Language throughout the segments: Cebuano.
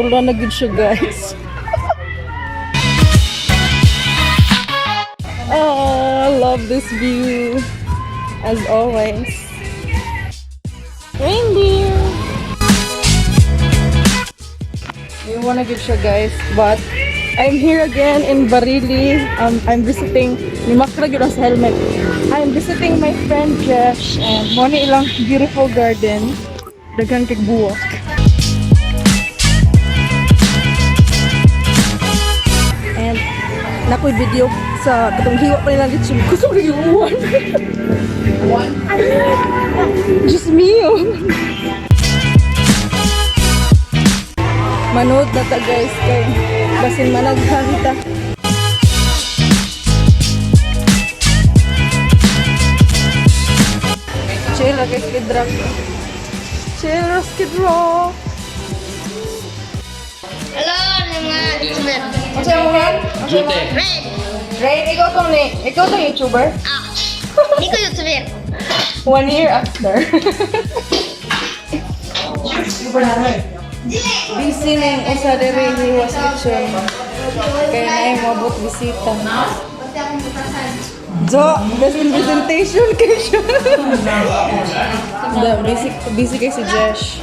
Pula na gud siya, guys. Oh, I love this view. As always. Reindeer! We wanna give siya, guys, but I'm here again in Barili. I'm visiting, ni Makra gyud ang sa helmet. I'm visiting my friend Jesh and mo ni ilang beautiful garden. Daghan kag buwak. And nakoy video sa katong hiwa pa nilang lechon. Kusog lagi uwan. Diyos mio. Manood na ta, guys, kay basin managhan ta. Chill ra kay Skid Rock. Chill ra Skid Rock. Hello, mga YouTuber. Unsa mo man? Jute. Red. Rain, ikaw tong ni, ikaw tong YouTuber? Ah. Hindi ko YouTuber. One year after. Busy na yung usa diri hiwas kitchen. Kaya na yung mabot bisita. Jo, best in presentation kay siya. Da, busy, busy kay si Jesh.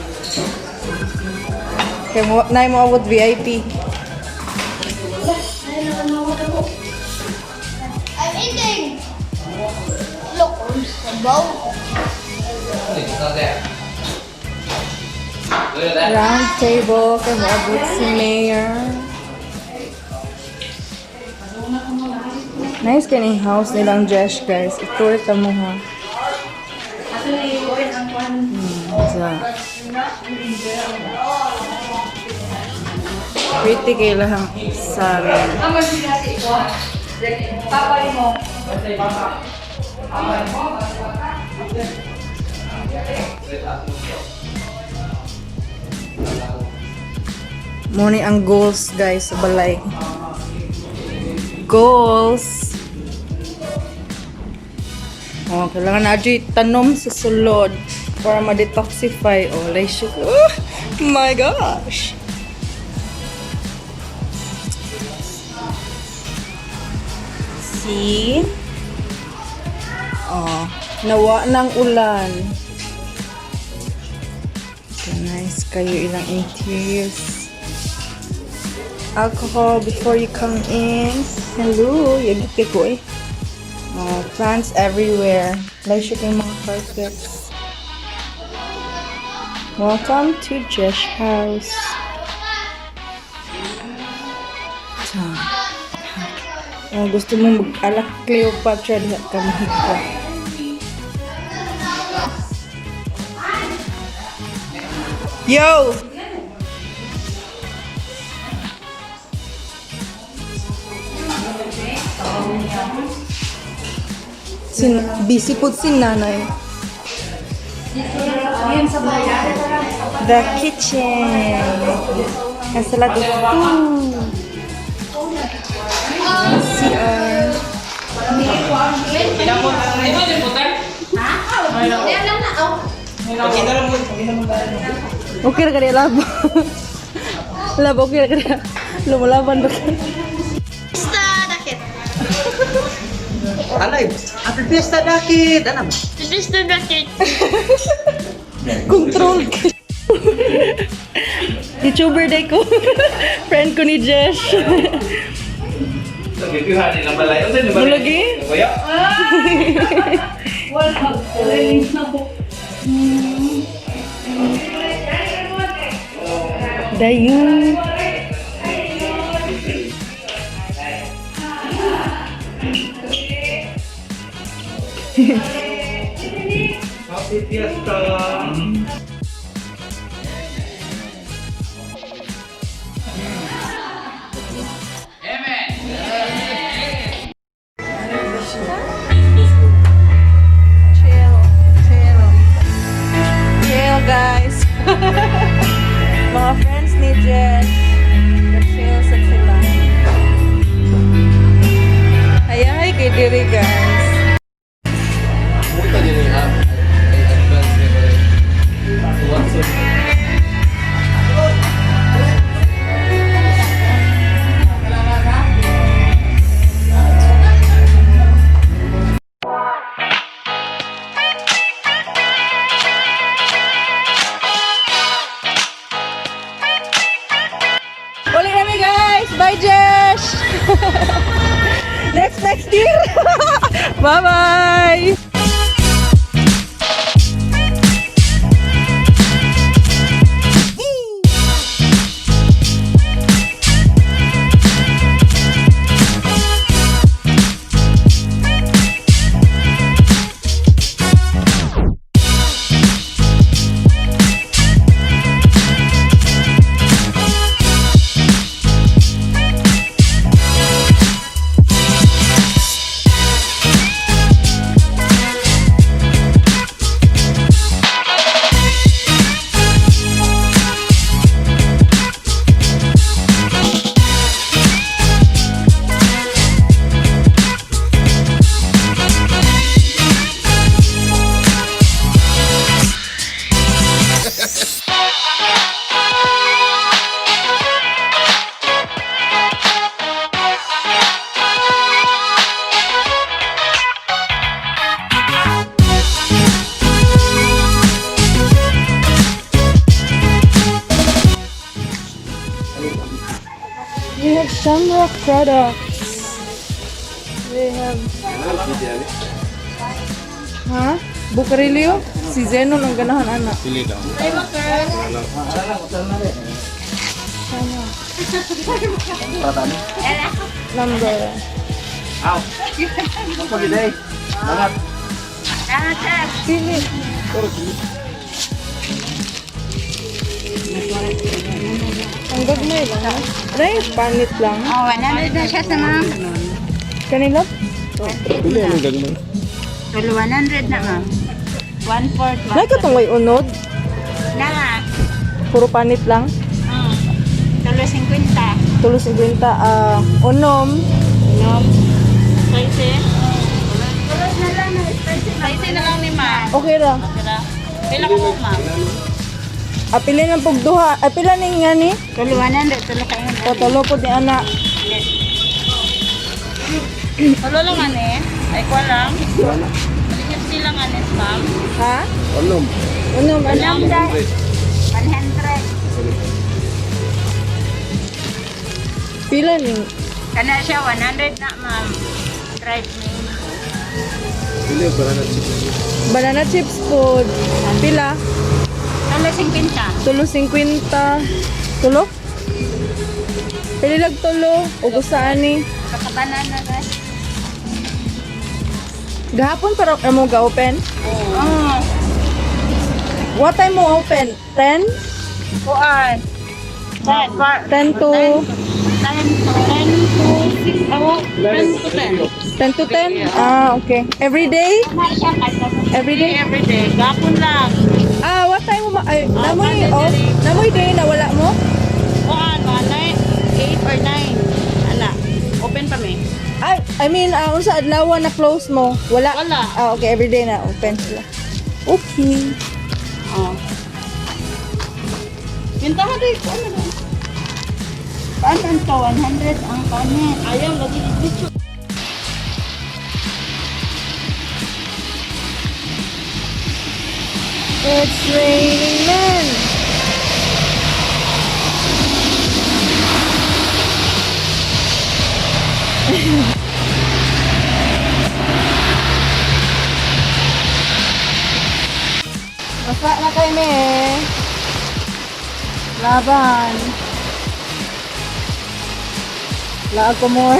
Kaya mo, na yung moabot VIP. I'm eating. Look, sabaw. Round table, kay moabot si Mayor. Nice kaning house nilang Jesh, guys. I-tour ta mo ha. Sa. Pretty kay lahang sari. Muni ang goals, guys, sa balay. Goals! Oh, kailangan na adyo'y tanom sa sulod para ma-detoxify. Oh, like siya. Oh my gosh! See? Oh, nawa ng ulan. Okay, nice kayo ilang interiors. Alcohol before you come in. Hello, yagit kay ko eh. Oh, plants everywhere. Like siya kay mga carpets. Welcome to Jesh House. Ta. Oh, gusto mo mag-alak Cleopatra diha ka mahigpa. Yo! Sin busy po si nanay. The kitchen has a lot of food. CR. Okay ra kaya labo. Labo okay ra kaya. Lumalaban ba ka? Basta dakit. Alay, happy fiesta dakit. Ano? Basta dakit. Control ka. YouTuber day ko. Friend ko ni Jesh. Mulagi? Dayon. Happy fiesta. Chill. Chill. Chill, guys. Mga friends ni Jesh. Chill sa sila. Ay, ay, kay diri, guys. Puta din yung app. Ay, advance na pala. Bye-bye, Jesh! Next next year! Bye-bye! We have Shamrock products. We have. Ha? Bukarilio? Si Zenon ang ganahan, ana. Pili daw. Shamrock. Number. Aw. Pagkiday. Bangat. Pili. Ang gagmay lang. Rice, panit lang. Oh, 100 na siya sa ma'am. Kanila? Pili anong gagawin? Tulo 100 na, ma'am. 1/4. Nay katong way unod. Na. Puro panit lang. Tulo 50. Tulos 50. Ah, unom. No. Spicy? Tulo na lang na spicy. Spicy na lang ni ma'am. Okay ra. Tara. Pila ko mo, ma'am? Ah, pili ng pugduha. Ah, pila ning nga ni? Tulo 100, tulo kayo. O, tulo po ni ana. Tulo lang ane. Ay, kwa lang. 50 lang ane, ma'am. Ha? Anom. Unom, ana. 100. Pila ning Kana siya 100 na, ma'am. Dried mango. Pili ang banana chips. Banana chips po. Pila? Tulo 50. Tulo 50. Tulo? Pili lag tulo. O gusto ani. Baka banana guys. Gahapon para mo ga-open? Oh. What time mo open? 10? Kuan. 10. 10 to 10 to 6. Oh, 10 to 10. 10 to 10? Ah, okay. Every day? Kana siya kahit Every day? Every day. Gapon lang. Ah, what time mo ma- ay, namoy off? Namoy day na wala mo? Kuan, mga 9, 8 or 9. Ana. Open pa mi. Ay, I mean, unsa adlaw na close mo? Wala. Wala. Ah, okay, every day na open sila. Okay. Oh. Pintahan din ko ano na. Paano to? 100 ang kanin. Ayaw lagi dito. It's raining men. Basa na kami. Laban. Laag ko more.